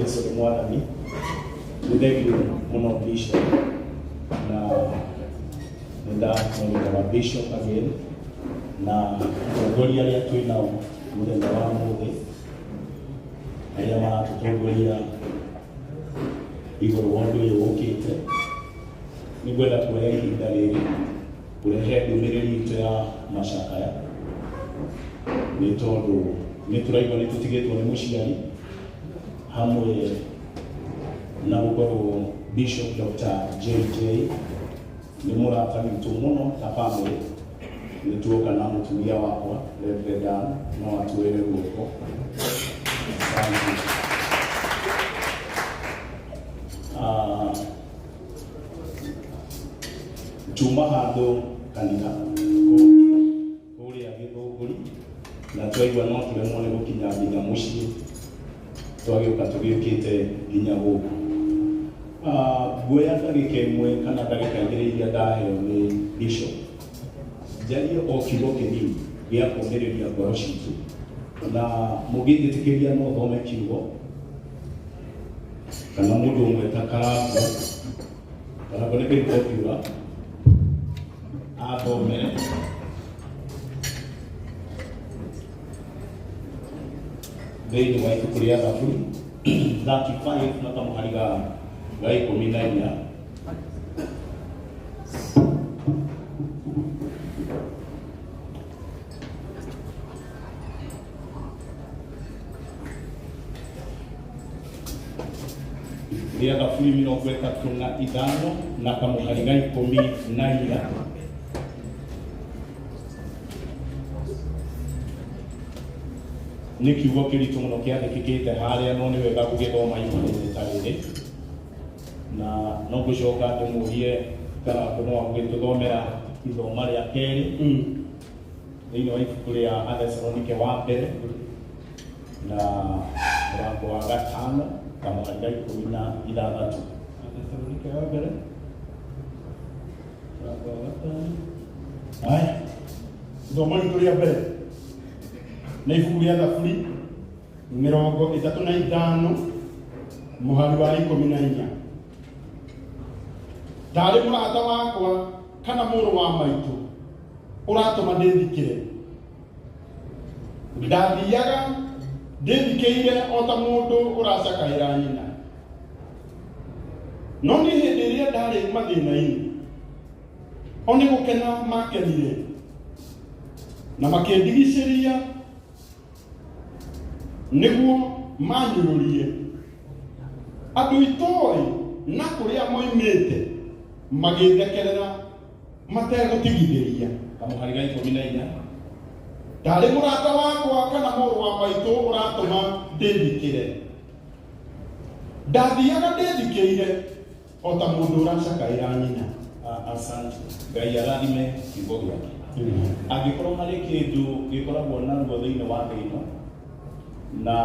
Jesu nĩ mwathani. Nĩ thengiũ mũno Bishop, na nĩ ndamũrĩraga Bishop again na atongoria arĩa twĩ nao mũthenya wa mũthĩ, arĩa maratũtongoria igũrũ wa ũndũ ũyũ ũkĩte. Nĩ ngwenda kuoya ihinda rĩrĩ kũrehe ndũmĩrĩri itũ ya macakaya, nĩ tondũ nĩ tũraigua nĩ tũtigĩtwo nĩ mũciari, hamwe na gũkorwo Bishop Dr. JJ nĩ mũrata witũ mũno ta family. Nĩ tuoka na mũtumia wakwa Reverend Dan, no atuoere guoko. Asante. Ah, tuma handũ kanitha kũrĩa Gĩthũngũri, na twaigua no tũremwo nĩ gũkinya nginya mũciĩ, twagĩũka tũgĩũkĩte nginya gũkũ. Ah, nguoya ndagĩka ĩmwe kana ndagĩka igĩrĩ iria ndaheo nĩ bishop, njarie o kiugo kĩnini gĩa kũũmĩrĩria ngoro citũ, na mũngĩnjĩtĩkĩria no thome kiugo kana mũndũ ũmwe ta Karangũ. Karangũ nĩ kĩrĩ popular, athomere. Thĩinĩ wa ibuku rĩa Thaburi 35 na kamũhari ga 14. Rĩa Thaburi 35 na kamũhari ga 14. Nĩ kiugo kĩritũ mũno kĩandĩkĩkĩte harĩa, no nĩ wega gũgĩthoma ihinda-inĩ ta rĩrĩ, na no ngũcoka ndĩmũrie Karangũ no agũgĩtũthomera ithoma rĩa kerĩ thĩinĩ wa ibuku rĩa Athesalonike wa mbere na mũrango wa gatano kamũhari ga 16. Athesalonike wa mbere mũrango wa gatano. Haya. Ithomo ritũ rĩa mbere nĩ ibuku rĩa Thaburi 35 mũhari wa 14. Ndarĩ mũrata wakwa kana mũrũ wa maitũ ũratũma ndĩthikĩre, ndathiaga ndĩthikĩire o ta mũndũ ũracakaĩra nyina. No niĩ hĩndĩ ĩrĩa ndarĩ mathĩna-inĩ, o nĩ gũkena makenire na makĩndigicĩria nĩguo manyũrũrie. Andũ itoĩ na kũrĩa moimĩte magĩthekerera mategũtigithĩria. Kamũhari ga 14. Ndarĩ mũrata wakwa kana mũrũ wa maitũ ũratũma ndĩthikĩre, ndathiaga ndĩthikĩire o ta mũndũ ũracakaĩra nyina. Asante. Ngai arathime kiugo gĩake. Angĩkorwo harĩ kĩndũ gĩkoragwo na ruo thĩinĩ wa thĩ ĩno na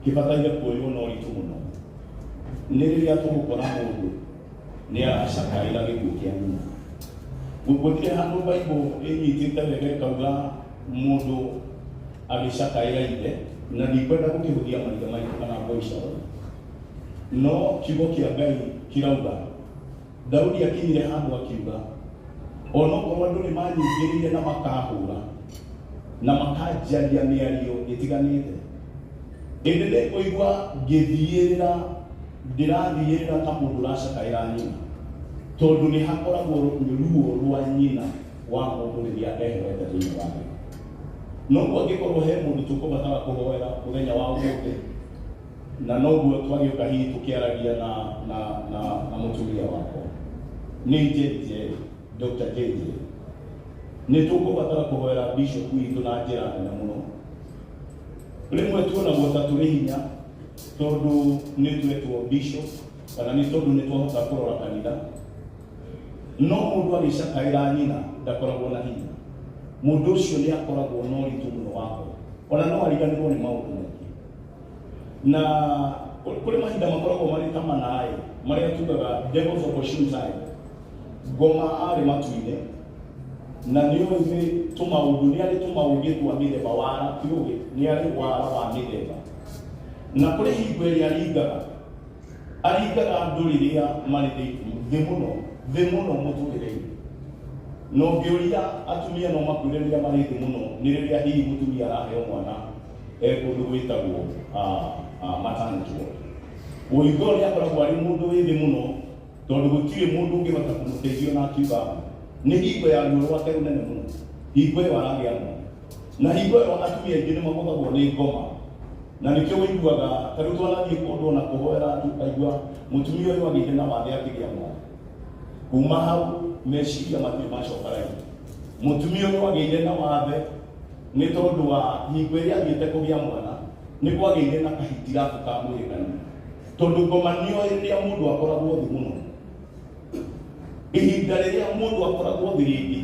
kĩbataire kuoywo na ũritũ mũno, nĩ rĩrĩa tũgũkora mũndũ nĩ aracakaĩra gĩkuũ kĩa nyina. Gũtirĩ handũ Bible ĩnyitĩte wega ĩkauga mũndũ agĩcakaĩra ithe, na ndikwenda gũkĩhũthia maithe maitũ kana ngũi ciao, no kiugo kĩa Ngai kirauga Daudi akinyire handũ akiuga, onokorwo andũ nĩ manyingĩrĩire na makahũra na makanjaria mĩario ĩtiganĩte, ĩndĩ nĩ ngũigua ngĩthiĩrĩra, ndĩrathiĩrĩra ta mũndũ ũracakaĩra nyina, tondũ nĩ hakoragwo ruo rwa nyina wa mũndũ rĩrĩa eherete thĩinĩ wa thĩ. Noguo angĩkorwo he mũndũ tũkũbatara kũhoera mũthenya wa ũmũthĩ, na noguo twagĩũka hihi tũkĩaragia na mũtumia wakwa nĩ JJ, Dr. JJ, nĩ tũkũbatara kũhoera bishop witũ na njĩra nene mũno. Rĩmwe tuonagwo ta tũrĩ hinya tondũ nĩ twetwo bishop, kana nĩ tondũ nĩ twahota kũrora kanitha, no mũndũ agĩcakaĩra nyina ndakoragwo na hinya. Mũndũ ũcio nĩ akoragwo na ũritũ mũno wa ngoro, ona no ariganĩrwo nĩ maũndũ maingĩ. Na kũrĩ mahinda makoragwo marĩ ta manaĩ marĩa tugaga devil's opportune time. Ngoma arĩ matu-inĩ na nĩ oĩ nĩ tũmaũndũ, nĩ arĩ tũmaũgĩ twa mĩthemba, wara ti ũgĩ, nĩ arĩ wara wa mĩthemba. Na kũrĩ hingo ĩrĩa aringaga, aringaga andũ rĩrĩa marĩ thĩ mũno, thĩ mũno mũtũrĩre-inĩ. Na ũngĩũria atumia no makwĩre rĩrĩa marĩ thĩ mũno nĩ rĩrĩa hihi mũtumia araheo mwana e kũndũ gwĩtagwo maternity ward. Ũhingo ũyũ nĩ akoragwo arĩ mũndũ wĩ thĩ mũno tondũ gũtirĩ mũndũ ũngĩhota kũmũteithia ona akiuga nĩ hingo ya ruo rwake rũnene mũno, hingo ĩyo aragĩa mwana. Na hingo ĩyo atumia aingĩ nĩ magũthagwo nĩ ngoma, na nĩkĩo ũiguaga ta rĩu twanathiĩ kũndũ ona kũhoera andũ ũkaigua mũtumia ũyũ agĩire na wathe akĩgĩa mwana. Kuma hau meciria matirĩ macoka raini. Mũtumia ũyũ agĩire na wathe nĩ tondũ wa hingo ĩrĩa athiĩte kũgĩa mwana nĩ kwagĩire na kahitirabu ka mwĩrĩ kanini, tondũ ngoma nĩyo rĩrĩa mũndũ akoragwo thĩ mũno. Ihinda rĩrĩa mũndũ akoragwo thĩ rĩngĩ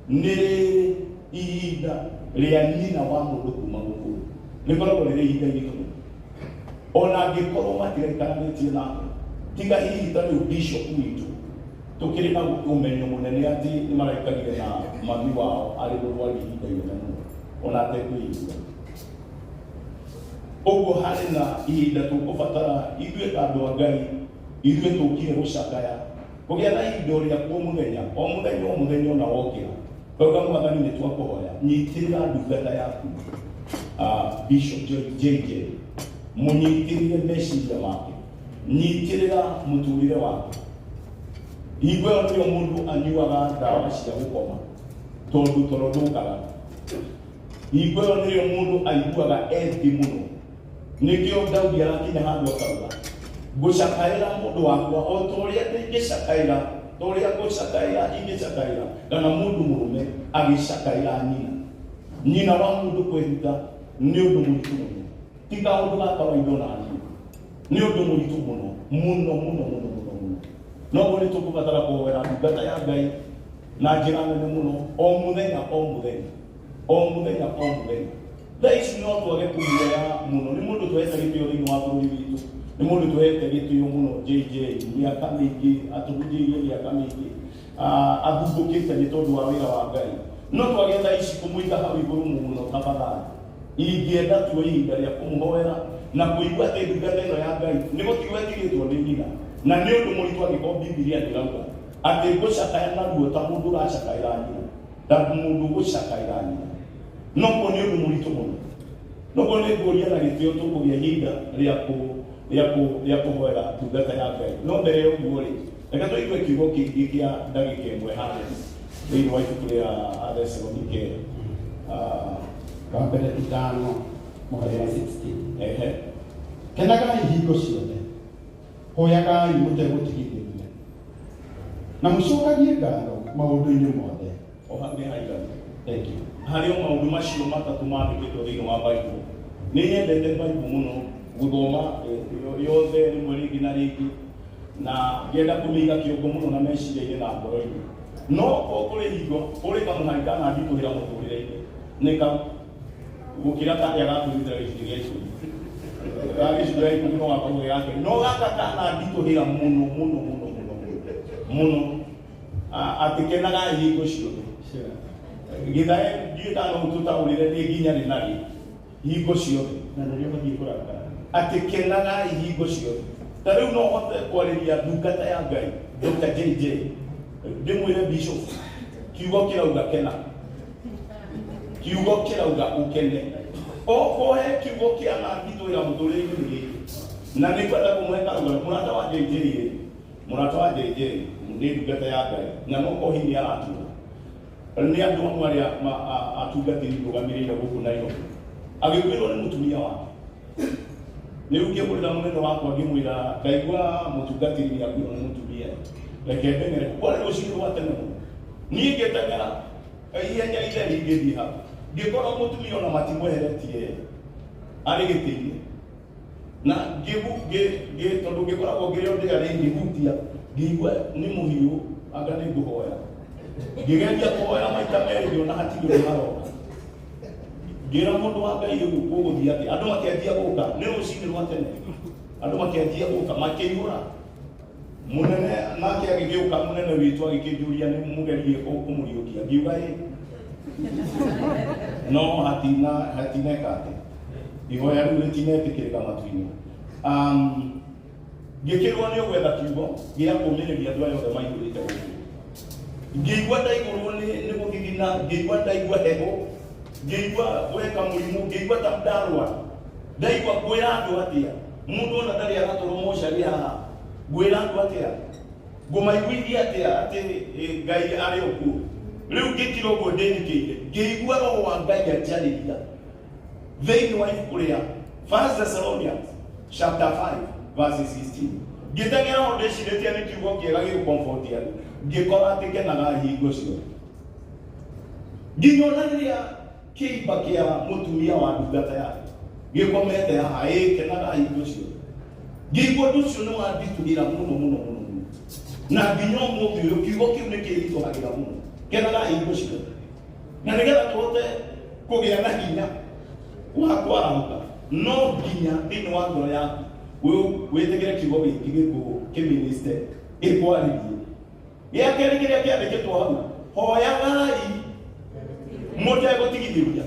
nĩ rĩrĩ ihinda rĩa nyina wa mũndũ kuma gũkũ, rĩkoragwo rĩrĩ ihinda iritũ mũno, ona angĩkorwo matiraikaranĩtie nake. Tiga hihi ta rĩu bishop witũ tũkĩrĩ na ũmenyo mũnene atĩ nĩ maraikarire na mami wao arĩ mũrwaru ihinda inene mũno ona atekwĩigua ũguo. Harĩ na ihinda tũkũbatara ithuĩ ta andũ a Ngai, ithuĩ tũkire gũcakaya, kũgĩa na ihinda rĩaku o mũthenya o mũthenya o mũthenya, ona wokĩra kauga, "Mwathani, nĩ twakũhoya, nyitĩrĩra ndungata yaku Bishop JJ, mũnyitĩrĩre meciria make, nyitĩrĩra mũtũrĩre wake." Hingo ĩyo nĩyo mũndũ anyuaga ndawa cia gũkoma tondũ toro ndũkaga. Hingo ĩyo nĩyo mũndũ aiguaga ethĩ mũno. Nĩkĩo Daudi arakinya handũ akauga, "Ngũcakaĩra mũndũ wakwa o ta ũrĩa ndĩngĩcakaĩra, ta ũrĩa ngũcakaĩra ingĩcakaĩra kana mũndũ mũrũme agĩcakaĩra nyina." Nyina wa mũndũ kwĩruta nĩ ũndũ mũritũ mũno, ti kaũndũ ga kawaida ona hanini, nĩ ũndũ mũritũ mũno mũno mũno mũno mũno mũno. Noguo nĩ tũkũbatara kũhoera ndungata ya Ngai na njĩra nene mũno, o mũthenya o mũthenya o mũthenya o mũthenya. Thaa ici no twage kũmuoya mũno, nĩ mũndũ twehete gĩtĩo thĩinĩ wa bũrũri witũ, nĩ mũndũ twehete gĩtĩo mũno. JJ mĩaka mĩingĩ atũhunjĩirie, mĩaka mĩingĩ athumbũkĩte nĩ tondũ wa wĩra wa Ngai. No twage thaa ici kũmũiga hau igũrũ mũno. Tafadhali, ingĩenda tuoe ihinda rĩa kũmũhoera na kũigua atĩ ndungata ĩno ya Ngai nĩ gũtigwo ĩtigĩtwo nĩ nyina, na nĩ ũndũ mũritũ angĩkorwo Bibilia nĩ ĩrauga atĩ ngũcakaya na ruo ta mũndũ ũracakaĩra nyina, ta mũndũ ũgũcakaĩra nyina. Noguo nĩ ũndũ mũritũ mũno. Noguo nĩ ngũria na gĩtĩo tũkũgĩa ihinda rĩa kũhoera ndungata ya Ngai. No mbere ya ũguo rĩ, reke tũigue kiugo kĩngĩ kĩa ndagĩka ĩmwe harĩa thĩinĩ wa ibuku rĩa Athesalonike wa mbere 5 mũhari wa 16. Ehe. Kenagai hingo ciothe, hoyagai mũtegũtigithĩria, na mũcokagie ngatho maũndũ-inĩ mothe. O hau nĩ haiganu. Thank you. Harĩ o maũndũ macio matatũ mandĩkĩtwo thĩinĩ wa Bible. Nĩ nyendete Bible mũno gũthoma yothe rĩmwe rĩngĩ na rĩngĩ, na ngĩenda kũmĩiga kĩongo mũno na meciria-inĩ na ngoro-inĩ. No o kũrĩ hingo kũrĩ kamũhari kana nditũhĩra mũtũrĩre-inĩ nĩ kau gũkĩra karĩa ga kwĩrutĩra gĩcunjĩ gĩa 10. Ga gĩcunjĩ gĩa 10 no gakorwo gĩ gake, no gaka kana nditũhĩra mũno mũno mũno mũno mũno, atĩ kenagai hingo ciothe. Gĩthae ndiũĩ kana no tũtaũrĩre nĩ nginya rĩ na rĩ hingo ciothe. Na nĩrĩo batiĩ kũrakara. Atĩ kenagai hingo ciothe. Ta rĩu no hote kwarĩria ndungata ya Ngai Dr. JJ, ndĩmwĩre, "Bishop, kiugo kĩrauga kena, kiugo kĩrauga ũkene." Okorwo he kiugo kĩa nanditũĩra mũtũrĩre-inĩ nĩ gĩkĩ. Na nĩ ngwenda kũmũhe karũgano. Mũrata wa JJ rĩ, mũrata wa JJ nĩ ndungata ya Ngai, na no korwo hihi nĩ aratuona, nĩ andũ amwe arĩa atungatĩri ndũgamĩrĩire gũkũ Nairobi. Agĩkwĩrwo nĩ mũtumia wake. Rĩu ngĩhũrĩra mũnene wakwa, ngĩmwĩra, "Ndaigua mũtungatĩri nĩ akuĩrwo nĩ mũtumia, reke ndeng'ere." Kwarĩ rũcinĩ rwa tene mũno. Niĩ ngĩteng'era ihenya itheri, ngĩthiĩ hau, ngĩkora mũtumia ona matimweheretie, arĩ gĩtĩ-inĩ. Na tondũ ngĩkoragwo ngĩrĩ o ndĩarĩ, ngĩhutia, ngĩigua nĩ mũhiũ, anga nĩ ngũhoya. Ngĩgeria kũhoya maita merĩ, ngĩona hatirĩ ũndũ haroka. Ngĩra mũndũ wa Ngai, "Rĩu gũgũthiĩ atĩa?" Andũ makĩanjia gũka. Nĩ rũcinĩ rwa tene, andũ makĩanjia gũka, makĩihũra. Mũnene nake agĩgĩũka, mũnene witũ agĩkĩnjũria nĩ mũgerie kũmũriũkia. Ngiuga ĩ, no hatina hatineka atĩ ihoya rĩu rĩtinetĩkĩrĩka matu-inĩ. Ngĩkĩrwo nĩ ũgwetha kiugo gĩa kũũmĩrĩria andũ aya othe maihũrĩte gũkũ. Ngĩigua ndaihũrwo nĩ gũthithina, ngĩigua ndaigua heho, ngĩigua gweka mũrimũ, ngĩigua ta ndarwara. Ndaigua ngwĩra andũ atĩa, mũndũ ona ndarĩ aratwarwo mocarĩ haha, ngwĩra andũ atĩa, ngũmaiguithia atĩa atĩ Ngai arĩ o kuo. Rĩu ngĩkira ũguo ndĩthikĩire, ngĩigua roho wa Ngai anjarĩria thĩinĩ wa ibuku rĩa First Thessalonians chapter 5 verse 16. Ngĩteng'era o ndĩcirĩtie nĩ kiugo kĩega gĩgũkomforti andũ, ngĩkora atĩ ngenaga hingo ciothe. Nginya ona rĩrĩa kĩimba kĩa mũtumia wa ndungata yake gĩkomete haha, ĩ kenaga hingo ciothe. Ngĩigua ũndũ ũcio nĩ wanditũhĩra mũno mũno mũno mũno, na nginya ũmũthĩ ũyũ kiugo kĩu nĩ kĩritũhagĩra mũno. Kenaga hingo ciothe, na nĩgetha tũhote kũgĩa na hinya wa kwarahũka, no nginya thĩinĩ wa ngoro yaku wĩtĩkĩre kiugo gĩkĩ gĩkũ kĩministe gĩkwarĩrie. Gĩa kerĩ kĩrĩa kĩandĩkĩtwo hau, hoyagai mũtegũtigithĩria.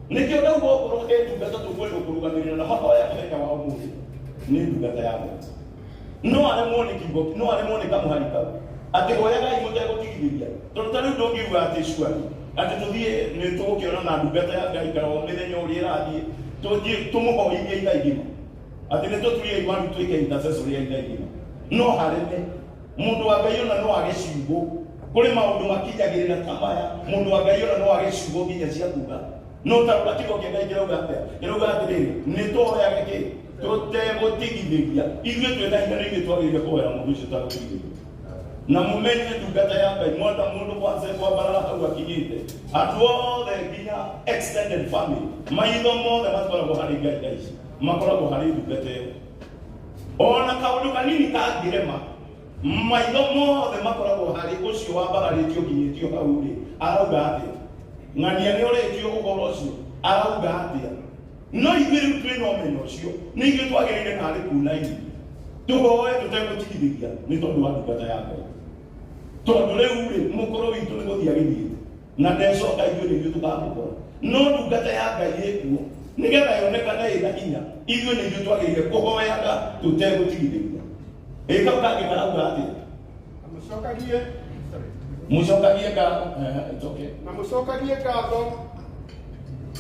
Nĩkĩo ndauga okorwo he ndungata tũkwendwo kũrũgamĩrĩra na mahoya mũthenya wa ũmũthĩ, nĩ ndungata ya Ngai. No aremwo nĩ kiugo, no aremwo nĩ kamũhari kau atĩ hoyagai mũtegũtigithĩria, tondũ ta rĩu ndũngiuga atĩ surely atĩ tũthiĩ nĩ tũgũkĩona na ndungata ya Ngai kana o mĩthenya ũrĩa ĩrathiĩ tũthiĩ tũmũhoithie ithaa igima, atĩ nĩ tũturie imaru twĩke intercessory ya ithaa igima. No hareme mũndũ wa Ngai ona no age ciugo. Kũrĩ maũndũ makinyagĩrĩra ta maya, mũndũ wa Ngai ona no age ciugo nginya cia kuga. No ta rora kiugo kĩa Ngai kĩrauga atĩa? Kĩrauga atĩrĩrĩ, nĩ tũhoyage kĩ? Tũtegũtigithĩria. Ithuĩ twĩna hinya, nĩ ithuĩ twagĩrĩire kũhoera mũndũ ũcio tũtegũtigithĩria. Na mũmenye ndungata ya Ngai, mwenda mũndũ kwanza kwambarara hau akinyĩte, andũ othe nginya extended family, maitho mothe matikoragwo harĩ Ngai thaa ici, makoragwo harĩ ndungata ĩyo. Ona kaũndũ kanini kangĩrema, maitho mothe makoragwo harĩ ũcio wambararĩtio nginyĩtio hau rĩ, arauga atĩa? Ng'ania nĩ ũrĩtio ũhoro ũcio, arauga atĩa? No ithuĩ rĩu twĩna ũmenyo ũcio, nĩ ithuĩ twagĩrĩire narĩ kuna ithuĩ tũhoe tũtegũtigithĩria nĩ tondũ wa ndungata ya Ngai. Tondũ rĩu rĩ, mũkũrũ witũ nĩ gũthiĩ agĩthiĩte na ndecoka, ithuĩ nĩ ithuĩ tũkamũkora. No ndungata ya Ngai ĩkuo nĩgetha yonekane ĩna hinya, ithuĩ nĩ ithuĩ twagĩrĩire kũhoyaga tũtegũtigithĩria. Ĩ kau kangĩ karauga atĩa? Na mũcokagie, sorry. Mũcokagie ngatho. It's okay. Na mũcokagie ngatho,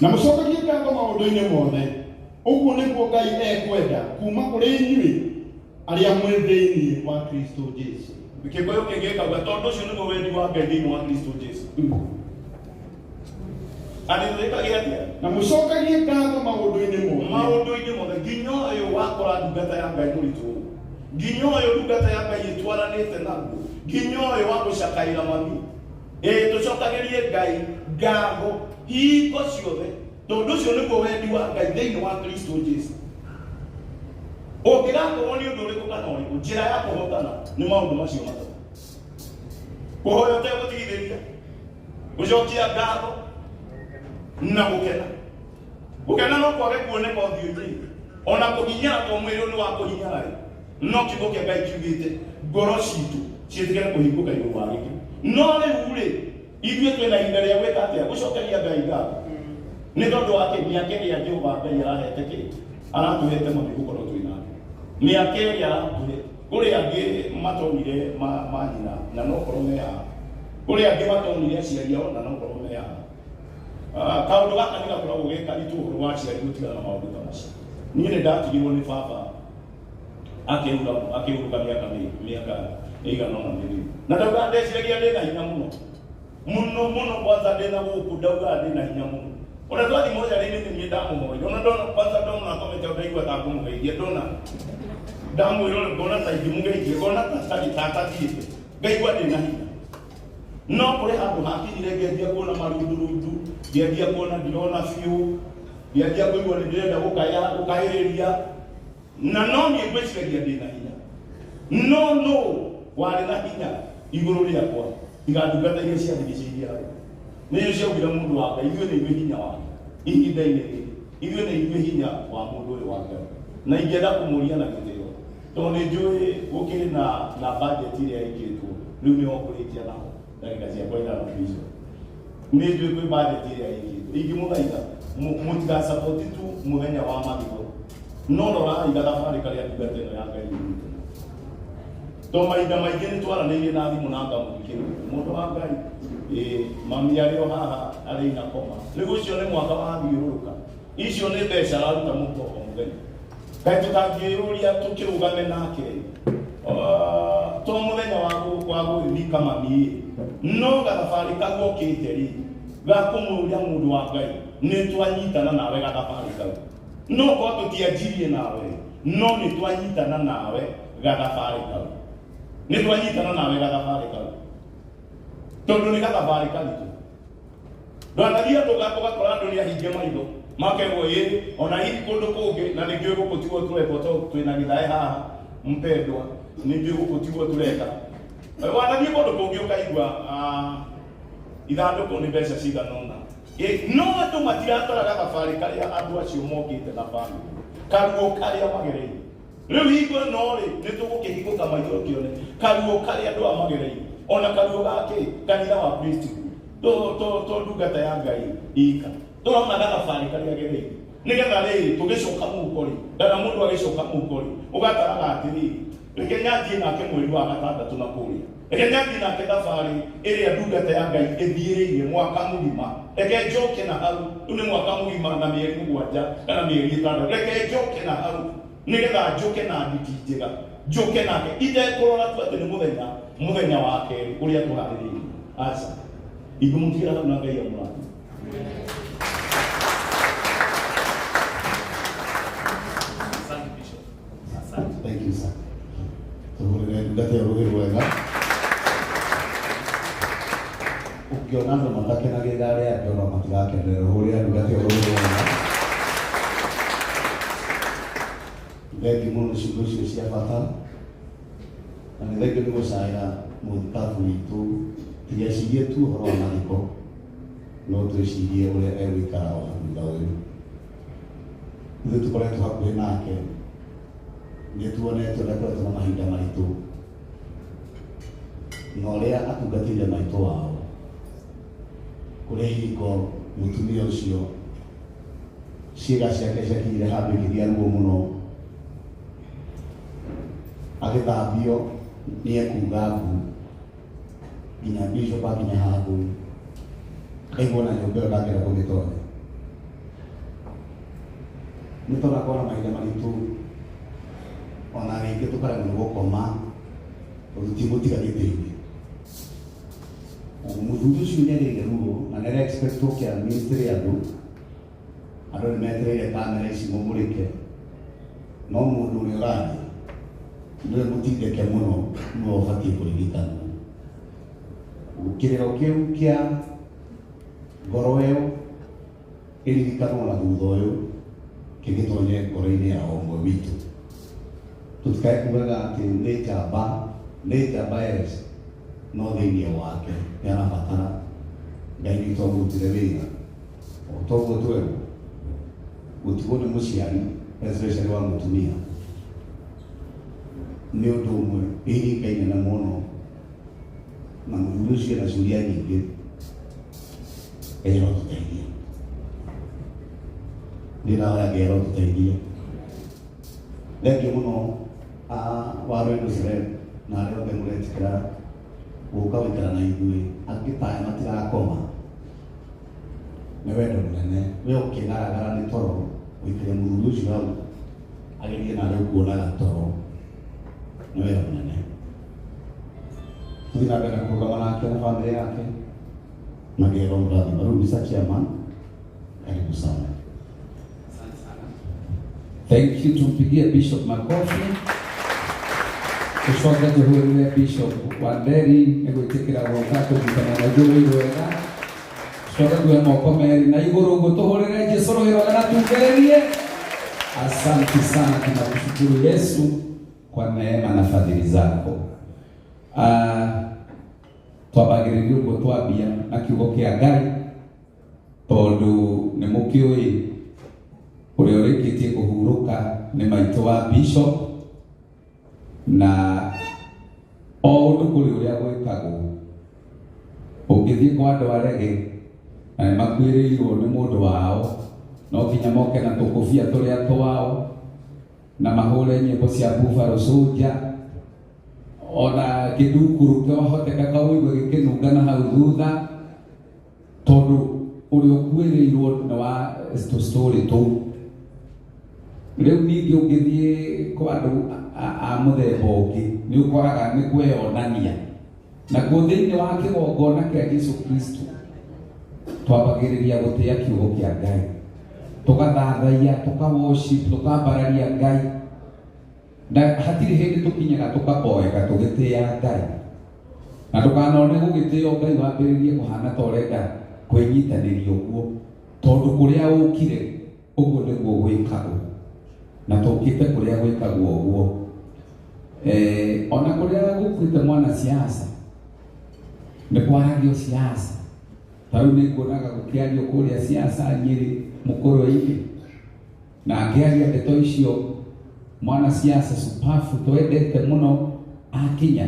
na mũcokagie ngatho maũndũ-inĩ mothe. Ũguo nĩguo Ngai ekwenda kuma kũrĩ inyuĩ arĩa mwĩ thĩinĩ wa Kristo Jesu. Gĩkũyũ kĩngĩ gĩkauga tondũ ũcio nĩguo wendi wa Ngai thĩinĩ wa Kristo Jesu. Atĩ twĩkage atĩa? Na mũcokagie ngatho maũndũ-inĩ mothe. Maũndũ-inĩ mothe, nginya ũyũ wakora ndungata ya Ngai mũritũ ũũ, nginya ũyũ ndungata ya Ngai ĩtwaranĩte naguo, nginya ũyũ wa gũcakaĩra mami, ĩ tũcokagĩrie Ngai ngatho hingo ciothe, tondũ ũcio nĩguo wendi wa Ngai thĩinĩ wa Kristo Jesu. Ũngĩgakorwo nĩ ũndũ ũrĩkũ kana ũrĩkũ, njĩra ya kũhotana nĩ maũndũ macio matatũ: kũhoya ũtegũtigithĩria, gũcokia ngatho na gũkena. Gũkena no kwage kuoneka ũthiũ-inĩ, ona kũhinyara to mwĩrĩ ũndũ wa kũhinyara rĩ, no kiugo kĩa Ngai kiugĩte ngoro citũ ciĩtĩkĩre kũhingũka igũrũ wa gĩkĩ. No rĩu rĩ, ithuĩ twĩna ihinda rĩa gwĩka atĩa? Gũcokeria Ngai ngatho nĩ tondũ wa kĩ? Mĩaka ĩrĩa Jehova Ngai arahete kĩ, aratũhete mami gũkorwo twĩ nake, mĩaka ĩrĩa aratũhe. Kũrĩ angĩ matonire manyina na no korwo me haha, kũrĩ angĩ matonire aciari ao na no korwo me haha. Kaũndũ gaka nĩ gakoragwo ge karitũ, ũhoro wa aciari gũtigana na maũndũ ta macio. Niĩ nĩ ndatigirwo nĩ baba akĩhurũka mĩaka ĩigana ũna mĩthiru, na ndauga ndeciragia ndĩna hinya mũno mũno mũno. Kwanza ndĩna gũkũ ndauga ndĩna hinya mũno, ona twathi mocarĩ-inĩ nĩ niĩ ndamũhoire. Ona ndona, kwanza ndona akomete, ndaigua ta ngũmũgeithia, ndona ndamwĩra ũrĩa ngona ta ingĩmũgeithia, ngona ta tarĩ ta atathiĩte, ngaigua ndĩna hinya. No kũrĩ handũ hakinyire ngĩanjia kuona marundurundu, ngĩanjia kuona ndirona biũ, ngĩanjia kũigua nĩ ndĩrenda gũkaya gũkaĩrĩria, na no niĩ ngwĩciragia ndĩna hinya. No nũ warĩ na hinya igũrũ rĩakwa tiga ndungata iria ciandigicĩirie hau? Nĩcio ciaugire, mũndũ wa Ngai, ithuĩ nĩ ithuĩ hinya wake ihinda-inĩ rĩrĩ, ithuĩ nĩ ithuĩ hinya wa mũndũ ũyũ wa Ngai. Na ingĩenda kũmũria na gĩtĩo, tondũ nĩ njũĩ gũkĩrĩ na budget ĩrĩa ĩkĩtwo rĩu, nĩho ngũrĩkia naho ndagĩka ciakwa ithano icio. Nĩ njũĩ kwĩ budget ĩrĩa ĩkĩtwo, ingĩmũthaitha mũtigasupport tu mũthenya wa mathiko. No rorai gathabarĩ karĩa ndungata ĩno ya Ngai yumĩte nako. To mahinda maingĩ nĩ twaranĩirie na thimũ na ngamũthikĩrĩria. Mũndũ wa Ngai, ĩĩ, mami arĩ o haha arĩ ina koma. Rĩu ũcio nĩ mwaka wathiũrũrũka. Icio nĩ mbeca araruta mũhuko o mũthenya. Kaĩ tũtangĩyũria tũkĩrũgame nake to mũthenya wa wa gũthika mami no gathabarĩ kau okĩte rĩ ga kũmũria mũndũ wa Ngai nĩ twanyitana nawe gathabarĩ kau no korwo tũtianjirie nawe no nĩ twanyitana nawe gathabarĩ kau nĩ twanyitana nawe gathabarĩ kau tondũ nĩ gathabarĩ karitũ. Ndwanathiĩ andũ ũgakora andũ nĩ ahinge maitho makerwo ĩ ona hihi kũndũ kũngĩ na nĩngĩ gũkũ tiguo tũrekwo tondũ twĩna gĩthae haha mpendwa ningĩ gũkũ tiguo tũreka. Wanathiĩ kũndũ kũngĩ ũkaigua ithandũkũ nĩ mbeca cigana ũna. No andũ matiratara gathabarĩ karĩa andũ acio mokĩte na bamĩrĩ karuo karĩa magereire. Rĩu hingo ĩno rĩ nĩ tũgũkĩhingũka maitho kĩone karuo karĩa andũ aya magereire ona karuo gakĩ kanitha wa Kristo to to to ndungata ya Ngai ika tũrona gathabarĩ karĩa gereire nĩgetha rĩ tũgĩcoka mũhuko rĩ kana mũndũ agĩcoka mũhuko rĩ ũgataraga atĩrĩrĩ reke nyanjie nake mweri wa gatandatũ na kũrĩa reke nyanjie nake thabarĩ ĩrĩa ndungata ya Ngai ĩthiĩrĩire mwaka mũgima reke njoke na hau rĩu nĩ mwaka mũgima na mĩeri mũgwanja kana mĩeri ĩtandatũ reke njoke na hau nĩgetha njũke na nditi njega njũke nake itekũrora tu atĩ nĩ mũthenya mũthenya wa kerĩ ũrĩa tũharĩrĩirie aca ingũmũtigĩra hau na Ngai amũrathime. Asante Bishop. Asante. Thank you, sir. Tũhũrĩre ndungata ĩyo rũhĩ rwega. Ũngĩona andũ matakenagĩrĩra arĩa angĩ ona matigakenerera hũrĩra ndungata ĩyo rũhĩ rwega. Thengiũ mũno nĩ ciugo icio cia bata. Na nĩ thengiũ nĩ gũcaĩra mũthikabu witũ tigecirie tu ũhoro wa mathiko no twĩcirie ũrĩa egũikara ona thutha ũyũ. Ithuĩ tũkoretwo hakuhĩ nake nĩ tuonete ũrĩa akoretwo na mahinda maritũ na ũrĩa atungatĩire maitũ wao kũrĩ hingo mũtumia ũcio ciĩga ciake ciakinyire handũ ikĩgĩa ruo mũno agĩthambio nĩ ekuga mbu nginya bishop akinya handũ akaigua na nyũmba ĩyo ndangĩenda kũmĩtonya nĩ tũrakorwo na mahinda maritũ ona rĩngĩ tũkaremwo nĩ gũkoma tondũ timũtiga gĩtĩ-inĩ mũthuri ũcio nĩ agĩire ruo na nĩ expect kĩa ministry andũ andũ nĩ metereire kamera ici mũmũrĩke no mũndũ ũrĩa ũraria nĩwe mũtindĩke mũno nĩwe ũbatiĩ kũririkanwo kĩrĩro kĩu kĩa ngoro ĩyo ĩririkanwo na thutha ũyũ kĩgĩtonye ngoro-inĩ ya o ũmwe witũ tũtikae kugaga atĩ nĩ njamba nĩ njamba yes no thĩinĩ wake nĩ arabatara Ngai witũ amũrutĩre wĩra o toguo twerwo gũtigwo nĩ mũciari especially wa mũtumia nĩ ũndũ ũmwe ĩrika inene mũno na mũthuri ũcio ena ciũria nyingĩ Ngai arotũteithia ndĩrahoya Ngai arotũteithia thengiũ mũno wa Rwendo Celeb na arĩa othe mũretĩkĩra gũka gũikara na ithuĩ angĩ taya matirakoma nĩ wendo mũnene we ũkĩgaragara nĩ toro ũikaria mũthuri ũcio hau agerie nawe ũkuonaga toro nĩ wĩra mũnene tũthiĩ na mbere na kũrũgama nake na bamĩrĩ yake na Ngai aromũrathima rĩu Mr. Chairman karibu sana. Asante sana. Thank you, tumpigie Bishop makofi. Tucoke tuhurire Bishop Wanderi nĩ gwĩtĩkĩra gũka kũnyitana na ithuĩ wĩ wega. Tucoke tuwe moko merĩ na igũrũ ũguo tũhũrĩre Jesũ rũhĩ rwega na tugĩrĩrie. Asante sana, tunakushukuru Yesu kwa neema na fadhili zako. Twambagĩrĩria ũguo twambia na kiugo kĩa Ngai tondũ nĩ mũkĩũĩ ũrĩa ũrĩkĩtie kũhurũka nĩ maitũ wa bishop na o ũndũ kũrĩ ũrĩa gwĩkagwo ũngĩthiĩ kwa andũ arege na nĩ makuĩrĩirwo nĩ mũndũ wao no nginya moke na tũkũbia tũrĩa twao. Na mahũre nyĩmbo cia Buffalo Soldier ona kĩndukuru kĩwahoteka kaũigue gĩkĩnunga na hau thutha tondũ ũrĩa ũkuĩrĩirwo nĩ wa tũ-story tũu. Rĩu ningĩ ũngĩthiĩ kwa andũ a mũthemba ũngĩ nĩ ũkoraga nĩ kweyonania. Nakuo thĩinĩ wa kĩgongona kĩa Jesu Kristo twambagĩrĩria gũtĩa kiugo kĩa Ngai, tũgathathaiya, tũka worship, tũkambararia Ngai, na hatirĩ hĩndĩ tũkinyaga tũkaboeka tũgĩtĩa Ngai. Na ndũkanone gũgĩtĩo Ngai wambĩrĩrie kũhana ta ũrenda kwĩnyitanĩria ũguo, tondũ kũrĩa ũkire ũguo nĩguo gwĩkagwo, na tũkĩte kũrĩa gwĩkagwo ũguo. Ona kũrĩa gũkuĩte mwana siasa nĩ kwaragio siasa. Ta rĩu nĩ nguonaga gũkĩario kũrĩa siasa Nyĩrĩ mũkũrwe-inĩ, na ngĩaria ndeto icio mwana siasa supafu twendete mũno akinya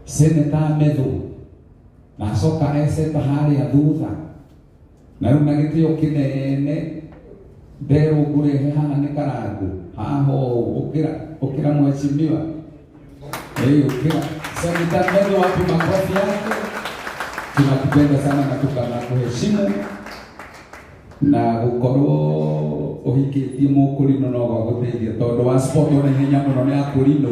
Seneta Methu na acoka eceta harĩa thutha, na rĩu na gĩtĩo kĩnene nderwo ngũrehe haha nĩ Karangũ haha ũũ, ũkĩra ũkĩra mheshimiwa, ũkĩra Seneta Methu, wapi makofi yake? Tunakupenda sana na tukanakuheshimu na gukorwo uhikitie mukurino no gwagũteithia tondu wa sport ona ihenya muno nĩ akũrino.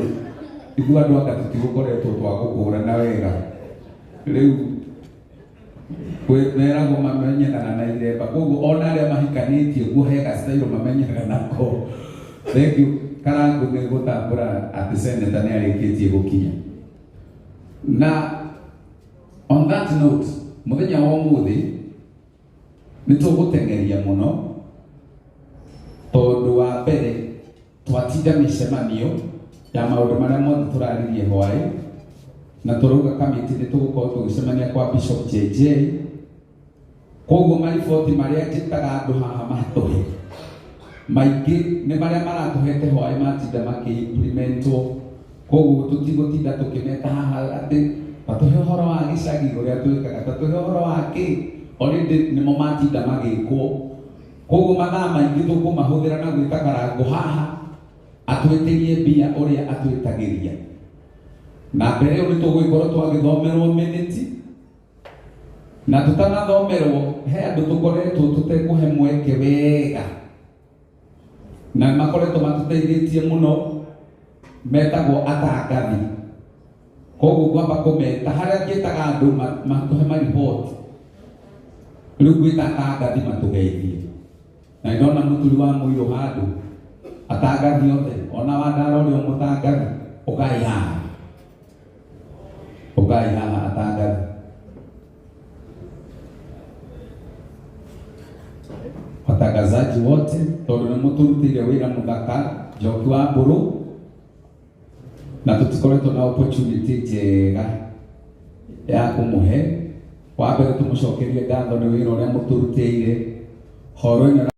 Ithuĩ andũ anga tũtigũkoretwo twagũkũrana wega, rĩu meragwo mamenyanaga na iremba, koguo ona arĩa mahikanĩtie guo he gastairo mamenyanaga nako. Thank you Karangũ nĩ gũtambũra atĩ seneta nĩ arĩkĩtie gũkinya. Na on that note, mũthenya wa ũmũthĩ nĩ tũgũteng'eria mũno tondũ wa mbere twatinda mĩcemanio ya maũndũ marĩa mothe tũraririe hwaĩ, na tũrauga kamĩtĩ nĩ tũgũkorwo tũgĩcemania kwa Bishop JJ. Koguo mariboti marĩa njĩtaga andũ haha matũhe maingĩ nĩ marĩa maratũhete hwaĩ matinda makĩ-implementwo, koguo tũtigũtinda tũkĩmeta haha atĩ tatũhe ũhoro wa gĩcagi ũrĩa twĩkaga, tatũhe ũhoro wa kĩ, already nĩmo matinda magĩkwo. Koguo mathaa maingĩ tũkũmahũthĩra na gwĩta Karangũ haha atwĩtĩrie mbia ũrĩa atwĩtagĩria. Na mbere ĩyo nĩ tũgũgĩkorwo twagĩthomerwo minute, na tũtanathomerwo he andũ tũkoretwo tũtekũhe mweke wega na makoretwo matũteithĩtie mũno, metagwo atangathi. Koguo ngwamba kũmeta harĩa ngĩtaga andũ matũhe mariboti, rĩu ngwĩta atangathi matũgeithie. Na ndona mũturi wa mũirũ handũ, atangathi othe ona Wandara ũrĩa mũtangathi, ũkai haha, ũkai haha atangathi. Watangazaji wote tondũ nĩ mũtũrutĩire wĩra mũthaka Njoki wa Mbũrũ, na tũtikoretwo na opportunity njega ya kũmũhe. Wa mbere tũmũcokerie ngatho nĩ wĩra ũrĩa mũtũrutĩire horo ĩno.